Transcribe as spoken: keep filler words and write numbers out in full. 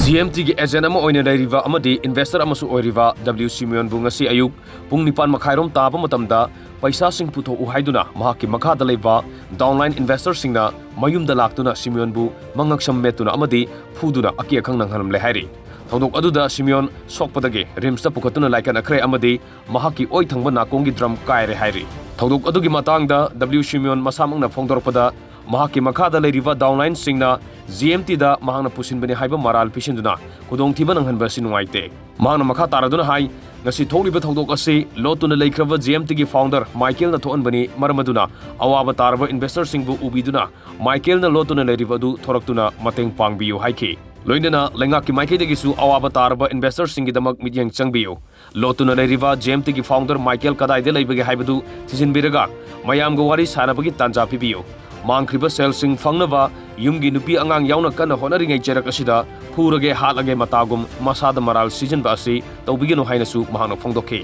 G M ꯇꯤꯒꯤ agent ꯑꯃ ꯑꯣꯏꯅ ꯂꯩꯔꯤꯕ ꯑꯃꯗꯤ ꯏꯟꯚꯦꯁꯇꯔ ꯑꯃꯁꯨ ꯑꯣꯏꯔꯤꯕ ꯗꯕ꯭ꯂꯤꯎ ꯁꯤꯃꯤꯌꯣꯟꯕꯨ ꯉꯁꯤ ꯑꯌꯨꯛ ꯄꯨꯡ ꯅꯤꯄꯥꯟ ꯃꯈꯥꯏꯔꯣꯝ ꯇꯥꯕ ꯃꯇꯝꯗ ꯄꯩꯁꯥꯁꯤꯡ ꯄꯨꯊꯣꯛꯎ ꯍꯥꯏꯗꯨꯅ ꯃꯍꯥꯛꯀꯤ ꯃꯈꯥꯗ ꯂꯩꯕ ꯗꯥꯎꯟꯂꯥꯏꯟ ꯏꯟꯚꯦꯁꯇꯔꯁꯤꯡꯅ ꯃꯌꯨꯝꯗ ꯂꯥꯛꯇꯨꯅ ꯁꯤꯃꯤꯌꯣꯟꯕꯨ ꯃꯉꯛꯁꯝ ꯃꯦꯠꯇꯨꯅ ꯑꯃꯗꯤ ꯐꯨꯗꯨꯅ ꯑꯀꯤ ꯑꯈꯪ ꯅꯪꯍꯜꯂꯝꯂꯦ ꯍꯥꯏꯔꯤ꯫ ꯊꯧꯗꯣꯛ ꯑꯗꯨꯗ ꯁꯤꯃꯤꯌꯣꯟ ꯁꯣꯛꯄꯗꯒꯤ ꯔꯤꯝꯁꯇ ꯄꯨꯈꯠꯇꯨꯅ ꯂꯥꯏꯀꯠꯅꯈ꯭ꯔꯦ ꯑꯃꯗꯤ ꯃꯍꯥꯛꯀꯤ ꯑꯣꯏ ꯊꯪꯕ ꯅꯥꯀꯣꯡꯒꯤ ꯗ꯭ꯔꯝ ꯀꯥꯏꯔꯦ ꯍꯥꯏꯔꯤ꯫ ꯊꯧꯗꯣꯛ ꯑꯗꯨꯒꯤ ꯃꯇꯥꯡꯗ ꯗꯕ꯭ꯂꯤꯎ ꯁꯤꯃꯤꯌꯣꯟ ꯃꯁꯥꯃꯛꯅ ꯐꯣꯡꯗꯣꯔꯛꯄꯗ ꯃꯍꯥꯛꯀꯤ ꯃꯈꯥꯗ ꯂꯩꯔꯤꯕ ꯗꯥꯎꯟꯂꯥꯏꯟꯁꯤꯡꯅ ꯖꯤ ꯑꯦꯝ ꯇꯤꯗ ꯃꯍꯥꯛꯅ ꯄꯨꯁꯤꯟꯕꯅꯤ ꯍꯥꯏꯕ ꯃꯔꯥꯜ ꯄꯤꯁꯤꯟꯗꯨꯅ ꯈꯨꯗꯣꯡꯊꯤꯕ ꯅꯪꯍꯟꯕ ꯑꯁꯤ ꯅꯨꯡꯉꯥꯏꯇꯦ꯫ ꯃꯍꯥꯛꯅ ꯃꯈꯥ ꯇꯥꯔꯗꯨꯅ ꯍꯥꯏ, ꯉꯁꯤ ꯊꯣꯛꯂꯤꯕ ꯊꯧꯗꯣꯛ ꯑꯁꯤ ꯂꯣꯠꯇꯨꯅ ꯂꯩꯈ꯭ꯔꯕ ꯖꯤ ꯑꯦꯝ ꯇꯤꯒꯤ ꯐꯥꯎꯟꯗꯔ ꯃꯥꯏꯀꯦꯜꯅ ꯊꯣꯛꯍꯟꯕꯅꯤ, ꯃꯔꯝ ꯑꯗꯨꯅ ꯑꯋꯥꯕ ꯇꯥꯔꯕ ꯏꯟꯚꯦꯁꯇꯔꯁꯤꯡꯕꯨ ꯎꯕꯤꯗꯨꯅ ꯃꯥꯏꯀꯦꯜꯅ ꯂꯣꯠꯇꯨꯅ ꯂꯩꯔꯤꯕ ꯑꯗꯨ ꯊꯣꯔꯛꯇꯨꯅ ꯃꯇꯦꯡ ꯄꯥꯡꯕꯤꯌꯨ ꯍꯥꯏꯈꯤ꯫ ꯂꯣꯏꯅꯅ ꯂꯩꯉꯥꯛꯀꯤ ꯃꯥꯏꯀꯩꯗꯒꯤꯁꯨ ꯑꯋꯥꯕ ꯇꯥꯔꯕ ꯏꯟꯚꯦꯁꯇꯔꯁꯤꯡꯒꯤꯗꯃꯛ ꯃꯤꯠꯌꯦꯡ ꯆꯪꯕꯤꯌꯨ꯫ ꯂꯣꯠꯇꯨꯅ ꯂꯩꯔꯤꯕ ꯖꯤ ꯑꯦꯝ ꯇꯤꯒꯤ ꯐꯥꯎꯟꯗꯔ ꯃꯥꯏꯀꯦꯜ ꯀꯗꯥꯏꯗ ꯂꯩꯕꯒꯦ ꯍꯥꯏꯕꯗꯨ ꯊꯤꯖꯤꯟꯕꯤꯔꯒ ꯃꯌꯥꯝꯒ ꯋꯥꯔꯤ ꯁꯥꯅꯕꯒꯤ ꯇꯥꯟꯖꯥ ꯄꯤꯕꯤꯌꯨ꯫ ꯃꯥꯡꯈ꯭ꯔꯤꯕ ꯁꯦꯜꯁꯤꯡ ꯐꯪꯅꯕ ꯌꯨꯝꯒꯤ ꯅꯨꯄꯤ ꯑꯉꯥꯡ ꯌꯥꯎꯅ ꯀꯟꯅ ꯍꯣꯠꯅꯔꯤꯉꯩ ꯆꯩꯔꯛ ꯑꯁꯤꯗ ꯐꯨꯔꯒꯦ, ꯍꯥꯠꯂꯒꯦ ꯃꯇꯥꯒꯨꯝ ꯃꯁꯥꯗ ꯃꯔꯥꯜ ꯁꯤꯖꯤꯟꯕ ꯑꯁꯤ ꯇꯧꯕꯤꯒꯅꯨ ꯍꯥꯏꯅꯁꯨ ꯃꯍꯥꯛꯅ ꯐꯣꯡꯗꯣꯛꯈꯤ꯫